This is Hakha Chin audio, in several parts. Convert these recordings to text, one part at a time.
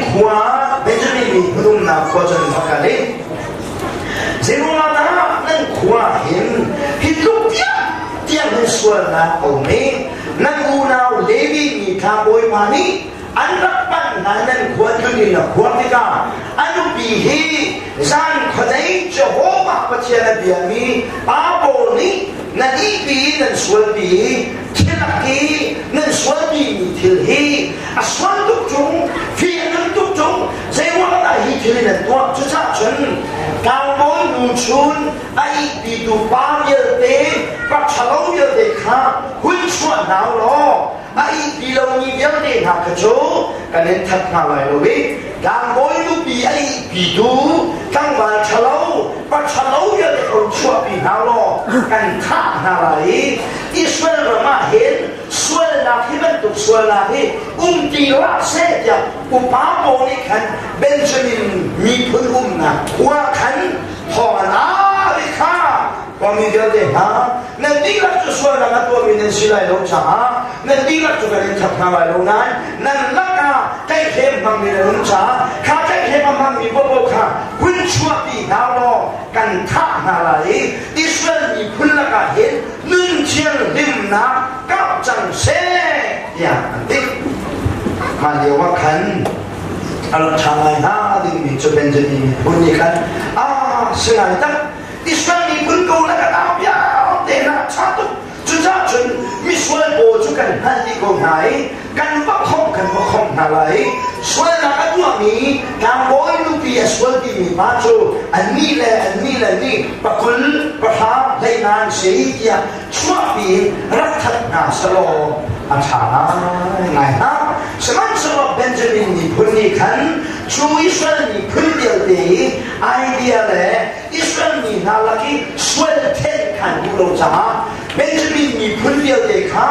Khua, Benjamin miphun umnak khua cun va kal i zeiruangah dah nan khua hin hi tluk tiang tiang hin sualnak a um i nan unau Levi mi tlangbawi pa nih an rak panh hna, nan khua tlun in na khuar tikah a nupi hi zan khuadei Jehovah Pathian a biami pa pawl nih nan ihpi, nan sualpi thilak i nan sualpi mi thil hi a sual tuk chung, fi a nun tuk chung, zeiruang dah hi thil in an tuah? Cucaah cun tlangbawi nu chun a ihpitu pa vialte, pa ṭhalo vialte kha hun chuah hna u law a ihpi lomi vialte hna kha cu kan in that hna lai lo i tlangbawi nupi a ihpitu tlangval ṭhalo, pa ṭhalo vialte kha hun chuahpi hna law kan thah hna lai i Israel ram ah hin sualnak, hi bantuk sualnak hi um ti hlah seh tiah upa pawl nih khan Benjamin miphun umnak khua khan thawng an au i kha khuami vialte hna, nan dihlak cu sualnak a tuahmi nan si lai lo caah nan dihlak cu kan in that hna lai lo nain nan lakah tlaihhrem hmangmi nan um caah kha tlaihhrem a hmangmi paohpaoh kha hun chuahpi hna law kan thah hna lai i Israel miphun lakah hin nun thianghlimnak karh cang seh tiah an ti. Mah lio ah khan a rak ṭha ngai hnga dingmi cu Benjamin miphun nih khan a si ngai tak, Israel miphun ko le kan au vialte hna ṭha tuk. Cucaah cun misual pawl cu kan hngalh dih ko hna i kan va khawmh, kan va khawmh hna lai i sualnak a tuahmi tlangbawi nupi a sual timi pa cu annih le annih le nih pakul pahra hleina an si tiah chuahpi in rak that hna selaw a ṭha ngai hnga. Sihmanhsehlaw Benjamin miphun nih khan cu Israel miphun vialte i idea le Israel mi hna lak i sual thenh khan duh lo caah Benjamin miphun vialte kha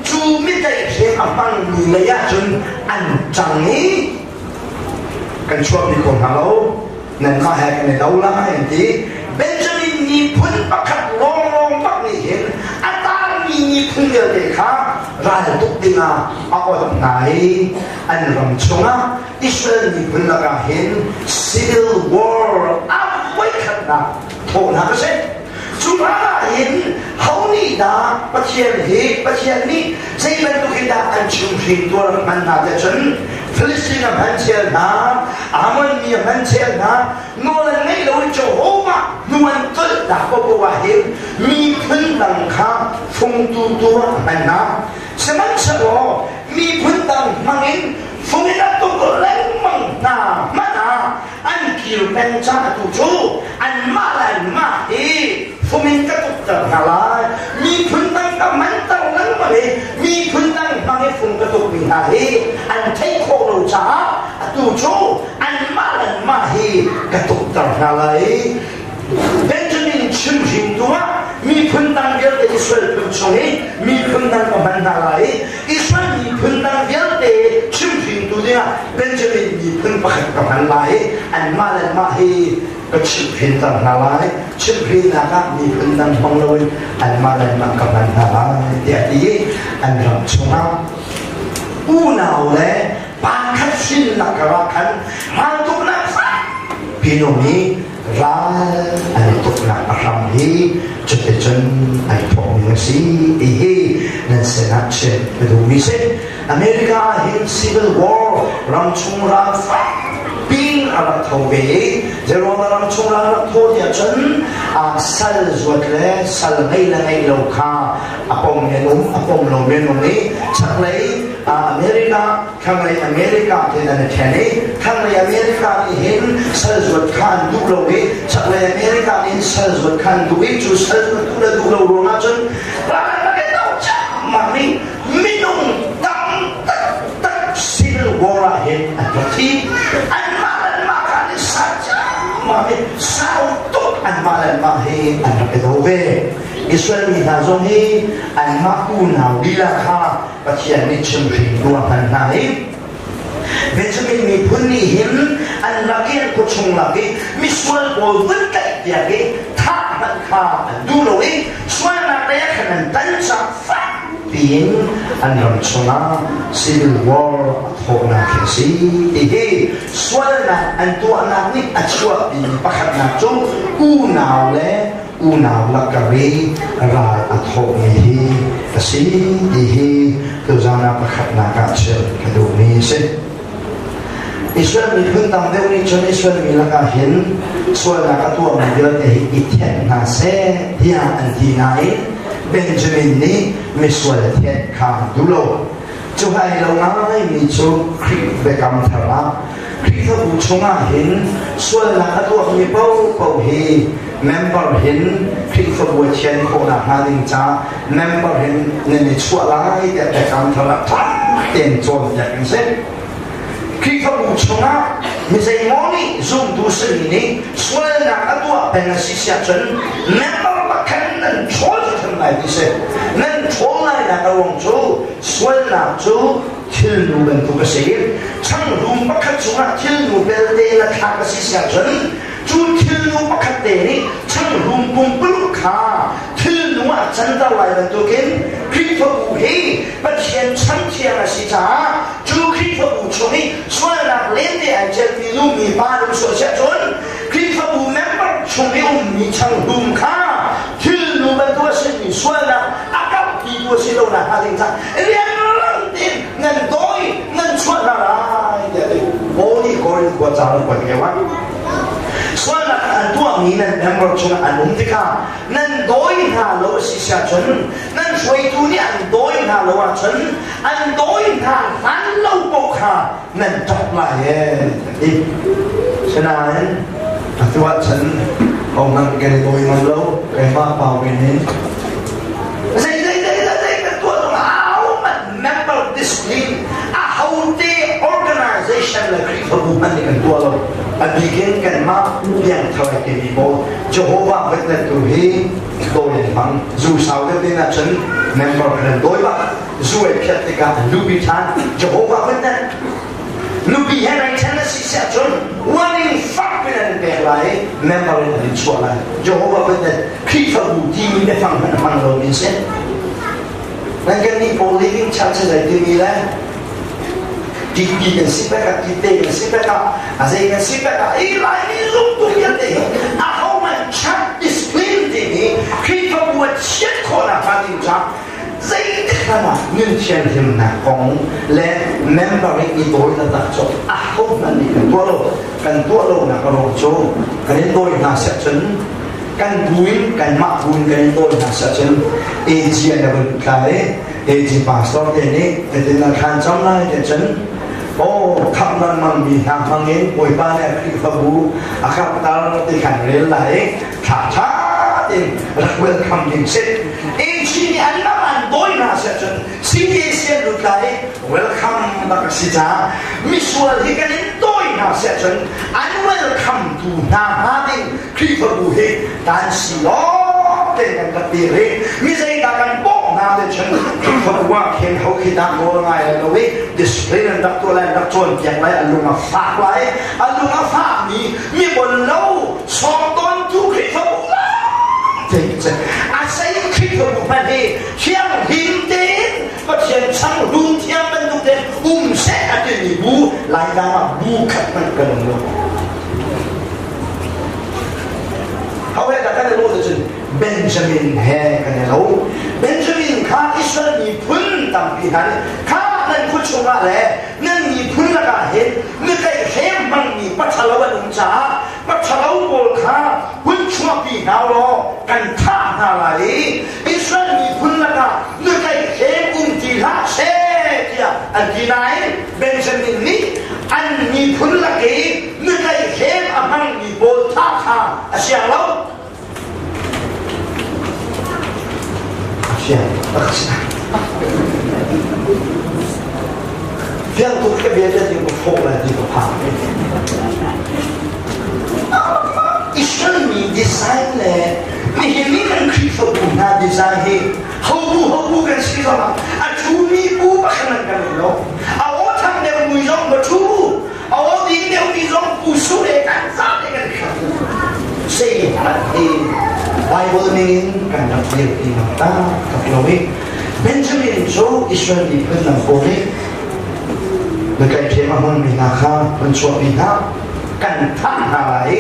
cu mitlaihhrem a hmangmi lei ah cun an cang i kan chuahpi kho hna lo, nanmah he kan i do lai an ti. Benjamin miphun pakhat lawnglawng bak nih hin a tangmi miphun vialte kha ral tuk dingah a ot hna i an ram chungah Israel miphun lakah hin civil war a voikhatnak thawhnak a si. Cu hlan ah hin ho nih dah Pathian hi, Pathian nih zei bantuk in dah an chimhrin tuar hman hna tiah cun Philistine a hman chel hna, Ammon mi a hman chel hna, nawl an ngeih lo i Jehovah hnu an tolh dah paohpaoh ah hin miphun dang kha fungtu tu ah a hman hna. Sihmanhsehlaw miphun dang hmangin fung in a tuk lengmang hna hmanh ah an kir peng caah tu cu anmah le anmah hi fung in ka tukter hna lai. Miphun dang ka manter lengmang i miphun dang hmang i fung ka tukmi hna hi an theih khawh lo caah atu cu anmah le anmah hi ka tukter hna lai. Benjamin chimhringtu ah miphun dang vialte, Israel phun chung i miphun dang ka hman hna lai i Israel miphun dang vialte chimhringtu dingah Benjamin miphun pakhat ka hman lai i anmah le anmah hi ka chimhhrinter hna lai, chimhhrinnak ah miphun dang hmang loin anmah le anmah ka hman hna lai tiah ti i an ram chungah unau le pa khat hrinnak karah khan raltuknak pinung i ral an i tuknak a hram hi cuticun ai thawkmi a si ti hi nan sinah chim ka duhmi si. America ah hin civil war, ramchung ral ping a rak tho ve i zeiruangah ramchung ral rak tho tiah cun sal zuat le sal ngei le ngei lo kha a pom men um, a pom lo men um i chaklei America, thlanglei America tin an i ṭhen i thlanglei America nih hin sal zuat kha an duh lo i chaklei America nih hin sal zuat kha an duh i cu sal zuat duh le duh lo ruangah cun mak nih minung tam taktak civil war ah hin an rak thi. Anmah le anmah kha an i sa ciammam i sau tuk anmah le anmah hi an rak i do ve. Israel mi hna zong hi anmah unau lila kha Pathian nih chimhringtu a hman hna i Benjamin miphun nih hin an lak i an khuachung lak i misual pawl vun tlaih piak i thah hmanh kha an duh lo i sualnak lei ah khan an tan caah fakpi. piin an ram chungah civil war a thawhnak khi a si. Hihi sualnak an tuahnak nih a chuahpimi pakhatnak cu unau le unau lakar i ral a thawhmi hi a si ti hi tuzan ah pakhatnak ah chim ka duhmi a si. Israel miphun tam deuh nih cun Israel mi lakah hin sualnak a tuahmi vialte hi i thenh hna seh tiah an ti nain Benjamin nih misual thenh kha an duh lo. Cu hai lo ngaimi cu Khrih biakam thar ah Khrihfabu chungah hin sualnak a tuahmi paohpaoh hi member hin Khrihfabu a thian khawhnak hnga ding ca member hin nan i chuah lai tiah biakam thar ah ṭha tein cawnpiak an si. Khrihfabu chungah mi zeimaw nih zumtu simi nih sualnak a tuah peng a si siahcun member pakhat nan ṭhawl hrim lai ti si. Nan ṭhawl lainak a ruang cu sualnak cu thilnu bantuk a si. Changhlum pakhat chungah thilnu belte na thlak a si siahcun cu thilnu pakhat te nih changhlum pumpuluk kha thilnu ah canter lai bantukin Khrihfabu hi Pathian chan thiang a si caah cu Khrihfabu chung i sualnak lente ai celmi nu mi pa lung sual siah cun Khrihfabu member chung i ummi changhlum kha thilnu bantuk a simi sualnak a kappitu a si lo nak hnga ding caah rianrang tein nan dawi nan chuah hna lai tiah ti Paul nih Korin khua ca rak kuat lio ah sualnak an tuahmi nan member chungah an um tikah nan dawi hna lo a si siahcun nan hruaitu nih an dawi hna lo ahcun an dawi hna hlan lo paoh kha nan ṭap lai ee ti. Sinain atu ahcun hohmanh kan i dawi ngam lo, keimah pau in hin zei zei zei zei kan tuah zong ahohmanh member discipline ahote organization le Khrihfabu hmanh nih kan tuah lo. A bikin kanmah piangthar ai timi pawl Jehovah Witness tu hi dawi an hmang. Zu sau deuh din ahcun member khan an dawi bak. Zu ai phiat tikah an luhpi ṭhan. Jehovah Witness nupi he nai ṭhen a si siah cun warning fak pin an pek lai i member in an in chuah lai. Jehovah Witness Khrihfabu timi biafang hmanh a hmang lomi si. Nan kan nih pawl living church zei timi le TP kan si pek ah TT kan si pek ah a zei kan si pek ah i Laimi zumtu vialte hi a ho man church discipline timi Khrihfabu a chiat khawhnak hnga ding caah zeitik hmanh ah nun thianhlimnak kong le member i i dawi taktak cu a ho hmanh nih kan tuah lo. Kan tuah lonak a ruang cu kan in dawi hna siah cun kan bu in kanmah bu in kan in dawi hna siah cun AG an van tla i AG pastor te nih hitin na thlan cang lai ti cun aw khamh lengmang mi hna hmang in Bawipa nih a Khrihfabu a karhter ti khan rel lai i ṭha ṭha tein rak welcome ding si. AG nih an lam an dawi hna siah cun CBC an lut lai i welcome bak a si caah misual hi kan in dawi hna siah cun an welcome tu hna hnga ding Khrihfabu hi kan si lawng tein kan rak dir i mi zeidah kan bawmh hna te cun Khrihfabu ah khin ho khi dah nawl ngai lai lo i discipline an rak tuah lai, an rak cawnpiak lai, a lung a fak lai, a lung a fakmi mi bon lo sawmtawntu Khrihfabu a sei Khrihfabu hmanh hi thianghlim tein Pathian chang hlum thiang bantuk tein um seh a timi bu Laitlang ah bu khat hmanh kan um lo. Ho he dah kan i lawh cun Benjamin he kan i lo. Benjamin kha Israel miphun tampi hna nih kha nan khua chungah le nan miphun lakah hin mitlaihhrem hmangmi paṭhalo an um caah paṭhalo pawl kha hun chuahpi hna law kan thah hna lai i Israel miphun lakah mitlaihhrem um ti hlah seh tiah an ti nain Benjamin nih an miphun lak i mitlaihhrem a hmangmi pawl thah kha a siang lo. A siang tak si. Fiang tuk ka bia ti ka fawh lai ti ka phang. Israel mi design le nihin ni kan Khrihfabu hna design hi hobu hobu kan si zongah a ṭhumi bu pakhat an kan um lo. A aw thang deuh mui zong va ṭhu, a aw ding deuh mi zong pu su le kan za te kan hram. Sei hmanh hi Bible ning in kan rak dir ti ngam ta tak lo i. Benjamin cu Israel miphun dang pawl nih na tlaihhrem a hmangmi hna kha kan chuahpi hna, kan thah hna lai i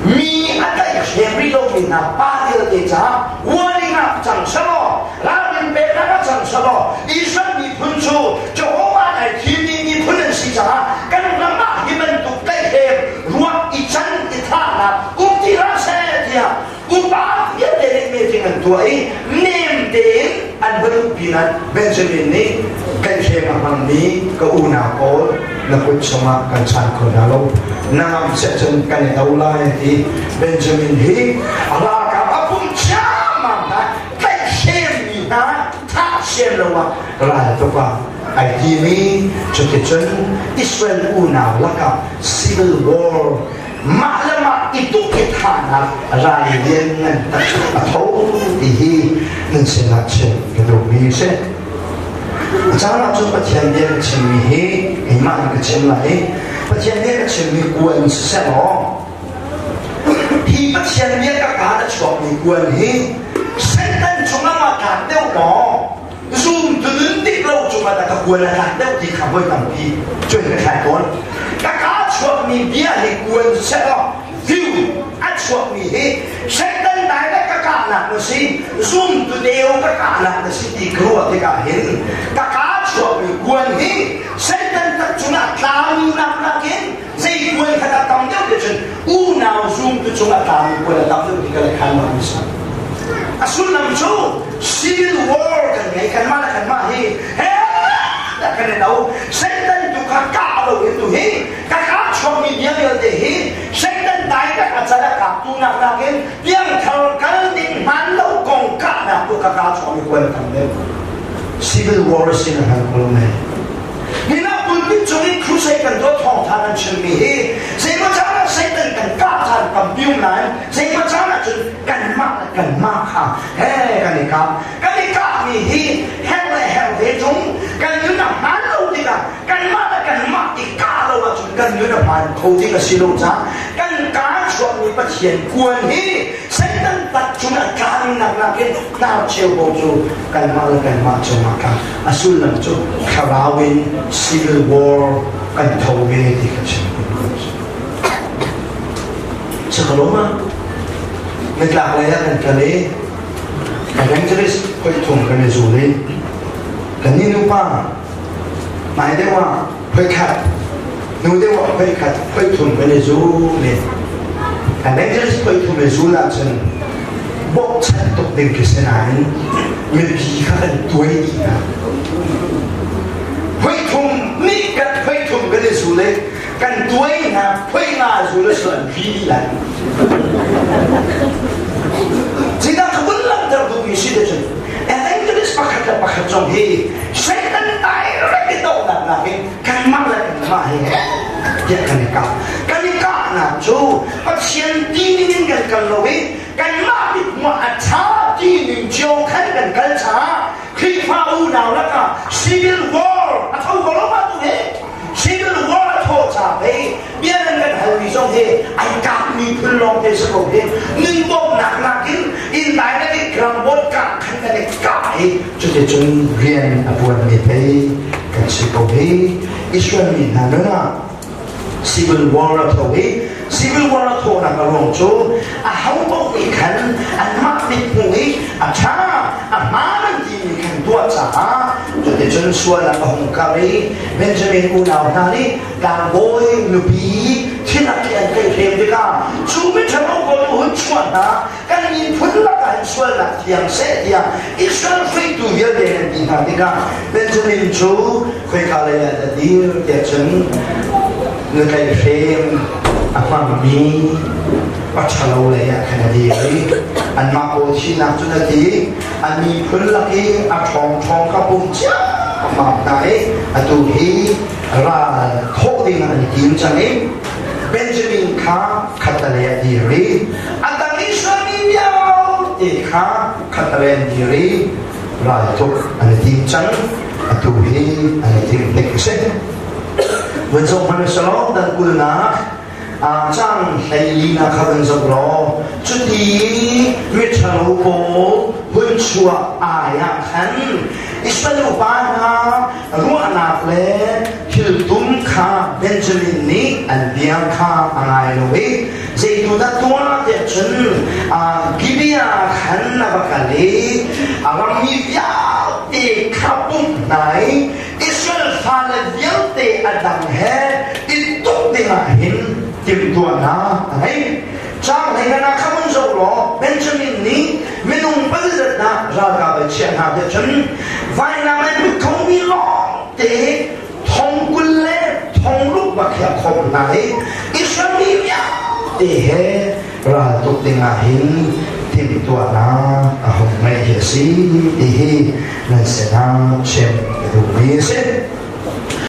mi a tlaihhrem rih lomi hna pa vialte caah warning ah cang selaw, ralrin peknak ah cang selaw, Israel miphun cu Jehovah ai thimmi miphun an si caah kan ram ah hi bantuk tlaihhrem ruak i can i thahnak um ti hlah seh tiah upa vialte nih meeting an tuah i nem tein an va luh pinah Benjamin nih tlaihhrem a hmangmi ka unau pawl na kut chungah kan chan kho hna lo, na ngam seh cun kan i do lai a ti. Benjamin hi a ralkap a pum ciammam hna, tlaihhremmi hna thah sian lo ah ral tuk ah ai timi. Cuticun Israel unau lakah civil war, mah le mah i tuk i thahnak ral lian ngan tak a tho ti hi nan sinah chim ka duhmi a si. A caan ah cun Pathian bia ka chimmi hi keimah in ka chim lai i Pathian bia ka chimmi kuan siseh law, hi Pathian bia ka kaa a chuakmi kuan hi Satan cungah ma tlak deuh maw, zum tunun dik lo cungah dah ka kuan a tlak deuh ti kha voi tampi cun ka thlai tawn. Ka kaa chuakmi bia hi kuan siseh law, view a chuakmi hi Satan direct ka kahnak na si, zum tu deu ka kahnak na si ti ka ruah tikah hin ka kaa chuakmi kuan hi Satan tak cungah tlami nak nakin zei kuan kha dah tam deuh ti cun unau zum tu cungah tlami kuan a tam deuh ti ka le khan ma sa. A sullam cu civil war kan ngei, kanmah le kanmah hi he dah kan i do. Satan tu kha kah lo in tu hi ka kah chuakmi bia vialte hi Satan dai tak a cal a kaptu nak nakin piangthar kal ding hman lo kong kahnak tu ka kah chuakmi kuan tam deuh. Civil war sin a hal ko me. Nina pulpit cung i crusade kan tuah, thawngtha kan chimmi hi zeimaw caan ah Satan kan kah caan tampi um nain zeimaw caan ah cun kanmah le kanmah kha he kan i kap. Kan i kahmi hi herh le herh ve tung kan nun a hmaan lo tikah kanmah le kanmah i kah lo ahcun kan nun a hmaan kho ding a si lo caah kan kaa chuahmi Pathian kuan hi Satan tak cung a tlami nak nakin hnar cheu ko cu kanmah le kanmah cungah kha. A sullam cu thlarau in civil war kan tho ve ti ka chim. Sakaloma nitlak lei ah kan kal i evangelist hoi thum kan i zul i kan ni nupa mai deuh ah hoi khat, nu deuh ah hoi khat, hoi thum kan i zul i evangelist hoi thum i zul ahcun bawmchan tuk ding khi si nain mipi kha kan tuai dih hna. Hoi thum nih kan hoi thum kan i zul i kan tuai hna, hoi nga zul a suan vi dih lai. Zeidah ka vun langhter duhmi si te cun evangelist pakhat le pakhat zong hi Satan direct i dohnak nakin kanmah le kanmah hi tiah kan i kah. Kan i kahnak cu Pathian ti ning in kan kal lo i kanmah mithmuh a ṭha ti ning cio khan kan kal caah Khrihfa unau lakah civil war a tho ko lo ma tu hi. Civil war a thawh ca pei bia nan kan halmi zong hi ai kapmi phun lawng te si ko hi. Nun bawmhnak nakin indirect in groundboard kah khan kan i kah i cuticun rian a ṭuanmi pei kan si ko hi. Israel mi hna nun ah civil war a tho i civil war a thawhnak a ruang cu a ho paoh nih khan anmah mithmuh i a ṭha a hmaan an timi khan tuah caah cuticun sualnak a hung kar i Benjamin unau hna nih tlangbawi nupi thilak i an tlaihhrem tikah cu miṭhalo pawl hun chuah hna, kan miphun lakah hin sualnak thiang seh tiah Israel hruaitu vialte nan ti hna tikah Benjamin cu khoika lei ah dah dir tiah cun na tlaihhrem a hmangmi pa ṭhalo lei ah khan a dir i anmah pawl thihnak cu na ti an miphun lak i a ṭhawng ṭhawng kha pum ciammam hna i atu hi ral thawh ding an i tim cang i Benjamin kha khattalei a dir i a dang Israel mi vialte kha khattalei an dir i raltuk an i tim cang. Atu hi an i tim hnik a si. Vun zoh hmanh selaw, dan kulnak cang 14 kha vun zoh law. Cuti miṭhalo pawl hun chuah ai ah khan Israel upa hna ruahnak le thiltum kha Benjamin nih an bia kha a ngai lo i zeitu dah tuah tiah cun Gibeah khan a va kal i a rammi vialte kha pumh hna i Israel fale vialte a dang he i tuk dingah hin timhtuahnak a ngei. Caang hlei ah kha mun zoh law Benjamin nih minung palizat dah ralkap a chiah hna tiah cun vainam ai put khomi lawngte thong 20 le thong ruk bak hi a khawmh hna i Israel mi vialte he raltuk dingah hin timhtuahnak a hung ngeih hi a si ti hi nan sinah chim ka duhmi a si.